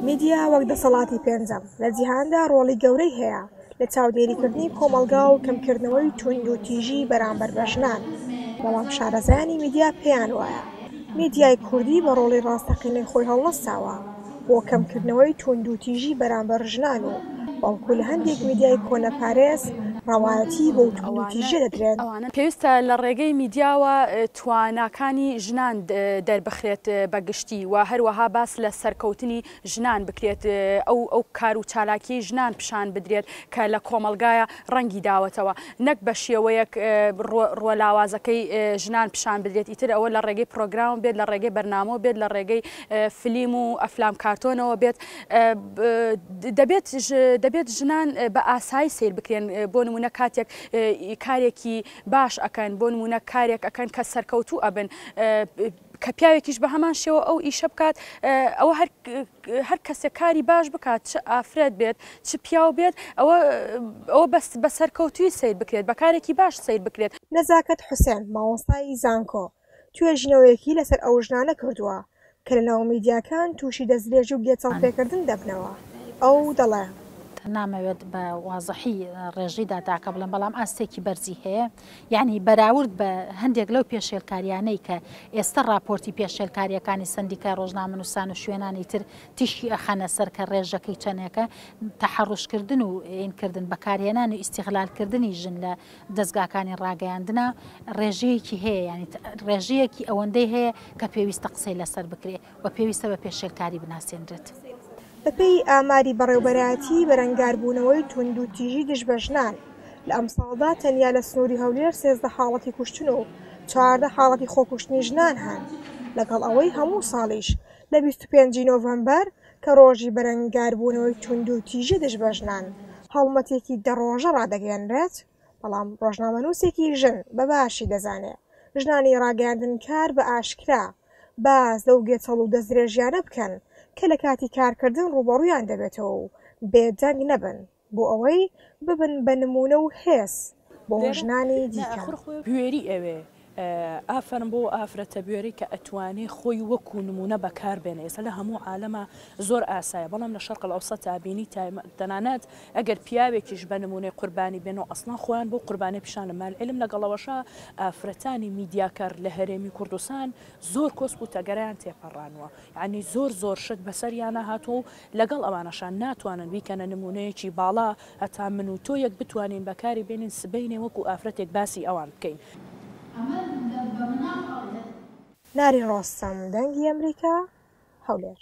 میدیا وەک دەسەڵاتی پێنجەم لە جیهاندا ڕۆڵی گەورەی هەیە لە چاودێریکردنی کۆمەڵگا و کەمکردنەوەی توندوتیژی بەرامبەر بە ژنان، بەڵام شارەزایانی میدیا پێیان وایە میدیای کوردی بە ڕۆڵی ڕاستەقینەی خۆی هەڵنەستاوە بۆ کەمکردنەوەی توندوتیژی بەرامبەر ژنان و بەڵکو لە هەندێک میدیای کۆنەپارێز ڕەوایەتی بەو توندوتیژیە دەدرێن. پێویستە لە ڕێگەی میدیاوە تواناکانی ژنان دەربخرێت بە گشتی و هەروەها باس لە سەرکەوتنی ژنان بکرێت، ئەو ئەو کار و چالاکیەی ژنان پیشان بدرێت کە لە کۆمەڵگایا ڕەنگی داوەتەوە نەک بە شێوەیەک ڕووە لاوازەکەی ژنان پیشان بدرێت ئیتر ئەوە لە ڕێگەی پرۆگرام بێت لە ڕێگەی بەرنامەوە بێت لە ڕێگەی فلیم و ئەفلام کارتۆنەوە بێت دەبێت دەبێت ژنان بە ئاسایی سەیر بکرێن بۆ نمونە کاتێک کارێکی باش ئەکەن بۆ نمونە کارێک ئەکەن کە سەرکەوتوو ئەبن کە پیاوێکیش بە هەمان شێوە ئەو ئیشە بکات ئەوە هەر هەر کەسێک کاری باش بکات چ ئافرەت بێت چ پیاو بێت ئەوە ئەوە بەس بە سەرکەوتووی سەیر بکرێت بە کارێکی باش سەیر بکرێت. نەزاکەت حوسێن، مامۆستای زانکۆ، توێژینەوەیەکی لەسەر ئەو ژنانە کردووە کە لەناو میدیاکان تووشی دەستدرێژی و گێچەڵپێکردن دەبنەوە، ئەو دەڵێ. نامەوێت بە وازحی ڕێژەی داتاکە بڵێم، بەڵام ئاستێکی بەرزی هەیە، یانی بەراورد بە هەندێک لەو پێشێلکاریانەی کە ئێستە ڕاپۆرتی پێشێلکارییەکانی سەندیکای ڕۆژنامەنووسان و شوێنانی تر تیشکی ئەخەنە سەر کە ڕێژەکەی چەندێکە، تەحەڕوشکردن و ئینکردن، بەکارهێنان و ئیستیغلالکردنی ژن لە دەزگاکانی ڕاگەیاندنا ڕێژەیەکی هەیە، یانی ڕێژەیەکی ئەوەندەی هەیە کە پێویستە قسەی لەسەر بکرێ و پێویستە بە پێشێلکاری بناسێنرێت. بەپێی ئاماری بەڕێوبەرایەتیی بەرەنگاربوونەوەی توندوتیژی دژ بە ژنان، لە ئەمساڵدا تەنیا لە سنووری هەولێر 13 حاڵەتی کوشتن و 14 حاڵەتی خۆکوشتنی ژنان هەن، لەگەڵ ئەوەی هەموو ساڵیش لە 25 ی نۆڤەمبەر کە ڕۆژی بەرەنگاربوونەوەی توندوتیژی دژ بە ژنان، هەڵمەتێکی دە ڕۆژە ڕادەگەیەنرێت، بەڵام ڕۆژنامەنووسێکی ژن بە باشی دەزانێ ژنانی ڕاگەیاندنکار بە ئاشکرا باس لەو گێچەڵ و دەستدرێژیانە بکەن کە لە کاتی کارکردن ڕووبەڕوویان دەبێتەوە و بێدەنگ نەبن بۆ ئەوەی ببن بە نموونە و هێز بۆ ژنانی دیکە. بوێری ئەوێ ئافەرم بۆ ئافرەتە بوێرەی کە ئەتوانێ خۆی وەکو نمونە بەکار بێنێ ئێستا لە هەموو عالەما زۆر ئاسایە بەڵام لە شەرق الاوسطا بینی تەنانەت ئەگەر پیاوێکیش بە نمونەی قوربانی بێنەوە ئەسڵەن خۆیان بۆ قوربانی پیشان مال علم لەگەڵەوەشا ئافرەتانی میدیاکار لە هەرێمی کوردستان زۆر کۆسپ و تەگەرەیان تێپەڕانوە یانی زۆر زۆر شت بەسەریانا هاتووە و لەگەڵ ئەوانەشا ناتوانن بیکەنە نمونەیەکی باڵا هەتا من و تۆ یەک بتوانین بەکاری بێنین سبەینێ وەکو ئافرەتێک باسی ئەوان بکەین. نارین ڕۆستەم، دەنگی ئەمریکا، هەولێر.